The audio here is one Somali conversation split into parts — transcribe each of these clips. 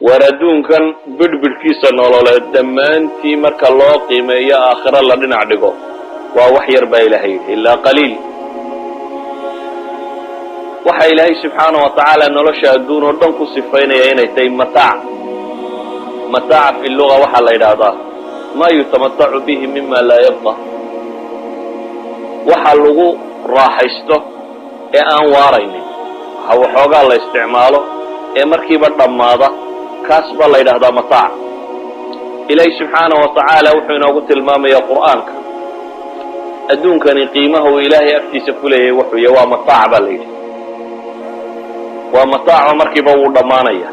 War adduunkan bidhbidhkiisa nololeed dhammaantii marka loo qiimeeyo aakhiro la dhinac dhigo, waa wax yar baa Ilaahay yidhi, illaa qaliil. Waxa Ilaahay subxaana wa tacaala nolosha adduun oo dhan ku sifaynaya inay tahay mataac. Mataaca fi luga waxaa la yidhaahdaa maa yutamatacu bihi mima laa yabqa, waxa lagu raaxaysto ee aan waaraynin, waxa waxoogaa la isticmaalo ee markiiba dhammaada, kaas baa la yidhahdaa mataac. Ilaahay subxaana wa tacaala wuxuu inoogu tilmaamayaa Qur'aanka adduunkani qiimaha uu Ilaahay agtiisa ku leeyahay wuxuu ya waa mataac baa la yidhi, waa mataaco markiiba wuu dhammaanaya.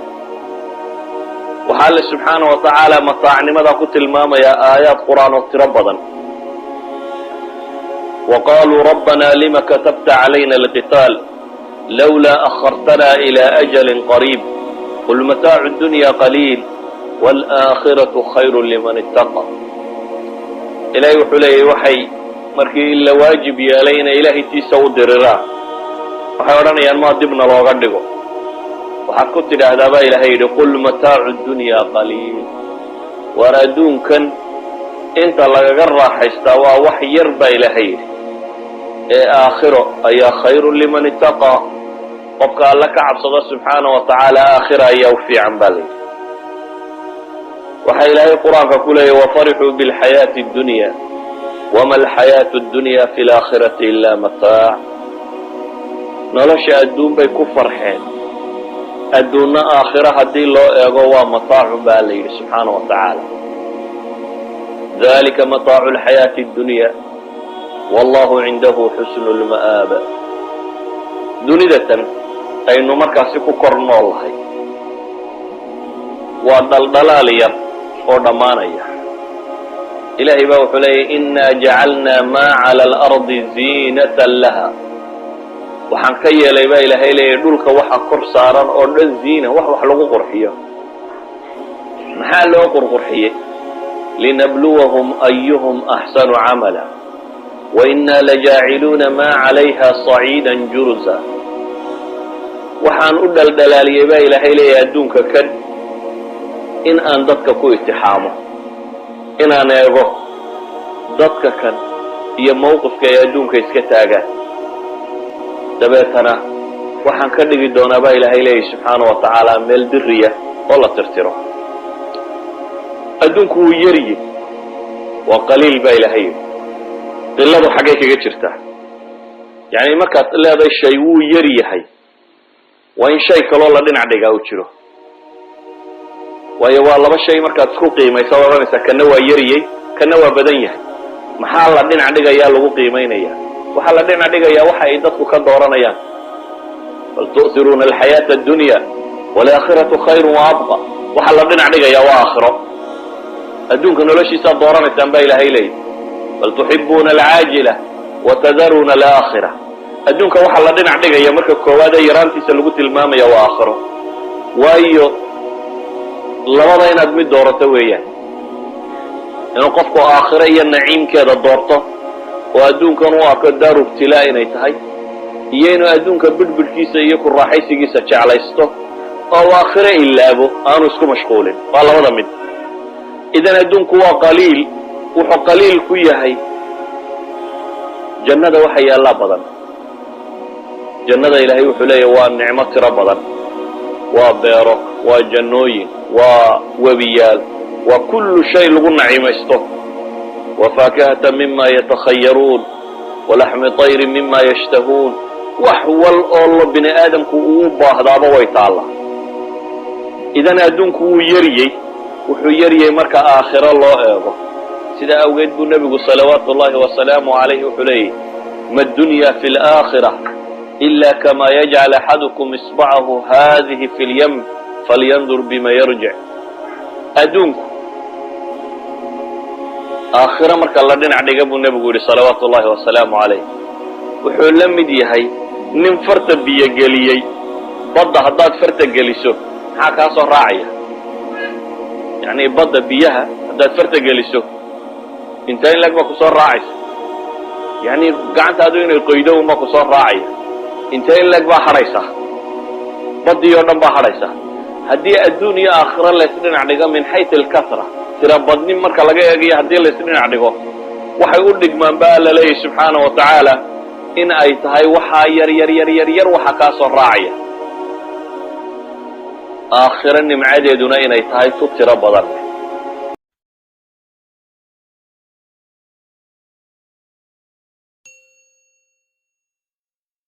Waxaa Alle subxaana wa tacaala mataacnimadaa ku tilmaamayaa aayaad Qur'aan oo tiro badan. Wa qaluu rabbana lima katabta calayna alqitaal lawlaa akhartana ila ajalin qariib qul mataacu dunya qaliil waalaakhiratu khayru liman ittaqa. Ilaahay wuxuu leeyahy, waxay markii la waajib yeelay inay Ilaahay tiisa u diriraan, waxay odhanayaan maa dibna looga dhigo. Waxaad ku tidhaahdaa baa Ilaahay yidhi, qul mataacu dunya qaliil, waar adduunkan inta lagaga raaxaystaa waa wax yar baa Ilaahay yidhi, ee aakhiro ayaa khayrun liman ittaqaa, qofka Alle ka cabsada subxaana wa tacaala aakhira ayaa u fiican baa la yidhi. Waxaa Ilaahay Qur-aanka ku leeyahy, wafarixuu bilxayaati addunya wama alxayaatu addunya fi laakhirati ila mataac. Nolosha adduun bay ku farxeen, adduunna aakhiro haddii loo eego waa mataacun baa la yidhi subxaana wa tacaala. Dalika mataacu alxayaati addunya wallahu cindahu xusnu lma'aab. Dunidatan aynu markaasi ku kor nool lahay waa dhaldhalaal yar oo dhammaanaya. Ilaahay baa wuxuu leeyahy, inaa jacalnaa maa cala alardi ziinatan laha. Waxaan ka yeelay baa Ilaahay leeyahy dhulka waxa kor saaran oo dhan ziina, wax lagu qurxiyo. Maxaa loo qurqurxiyey? Linabluwahum ayuhum axsanu camala wainaa lajaaciluuna maa calayha saciida juruza. Waxaan u dhaldhalaaliyey baa Ilaahay leeyahay adduunka kan in aan dadka ku itixaamo, inaan eego dadka kan iyo mawqifka ay adduunka iska taagaan. Dabeetana waxaan ka dhigi doonaa baa Ilaahay leeyahy subxaana wa tacaala meel diriya oo la tirtiro. Adduunku wuu yaryi, waa qaliil baa Ilaahay yidhi. Qiladu xaggay kaga jirtaa? Yacni markaad leedahay shay wuu yar yahay, waa in shay kaloo la dhinac dhigaa uu jiro, waayo waa laba shay markaad isku qiimaysa ad odhanaysaa kana waa yaryey, kana waa badan yahay. Maxaa la dhinac dhigayaa lagu qiimaynaya? Waxaa la dhinac dhigayaa waxa ay dadku ka dooranayaan. Bal tu'hiruuna alxayaata addunya waalaakhiratu khayru wa abqa. Waxaa la dhinac dhigayaa waa aakhiro. Adduunka noloshiisaad dooranaysaan baa Ilaahay leeyahy, bal tuxibuuna alcaajila watadaruuna alaakhira. Adduunka waxaa la dhinac dhigaya marka koowaad ee yaraantiisa lagu tilmaamaya waa aakhiro, waayo labada inaad mid doorato weeyaan, inuu qofku aakhiro iyo naciimkeeda doorto oo adduunkan u arko daaru ibtilaa inay tahay, iyo inuu adduunka bidhbidhkiisa iyo ku raaxaysigiisa jeclaysto oo u aakhiro ilaabo, aanu isku mashquulin. Waa labada mid. Idan adduunku waa qaliil. Wuxuu qaliil ku yahay jannada waxa yaallaa badan. Jannada Ilaahay wuxuu leeyahy waa nicmo tiro badan, waa beero, waa jannooyin, waa webiyaal, waa kullu shay lagu naciimaysto, wa faakihata mima yatakhayaruun walaxmi tayrin mima yashtahuun. Wax wal oo lo bini aadamku uu baahdaaba way taallaa. Idan adduunku wuu yaryey, wuxuu yaryay marka aakhiro loo eego. Sidaa awgeed buu nebigu salawaatu ullahi wasalaamu calayhi wuxuu leeyahy, ma dunya fi laakhira ila kama yajcal axadukum isbacahu hadihi fi lyam falyandur bima yarjic. Adduunku aakhiro marka la dhinac dhiga, buu nebigu yidhi salawaatu ullahi wasalaamu calayh, wuxuu la mid yahay nin farta biyogeliyey badda. Haddaad farta geliso, maxaa kaa soo raacaya? Yacni badda biyaha haddaad farta geliso, intee in lag ba kusoo raacaysa? Yacni gacantaadu inay qoydo unba kusoo raacaya. Intee in leg baa hadhaysaa? Baddii oo dhan baa hadhaysaa. Haddii adduun iyo aakhiro laysdhinac dhigo min xaytu alkasra, tira badnin marka laga eegayo, haddii laysdhinac dhigo, waxay u dhigmaan ba Alla leeyahy subxaana wa tacaala in ay tahay waxaa yar yar yar yar yar waxa kaa soo raacaya, aakhiro nimcadeeduna inay tahay tu tiro badan.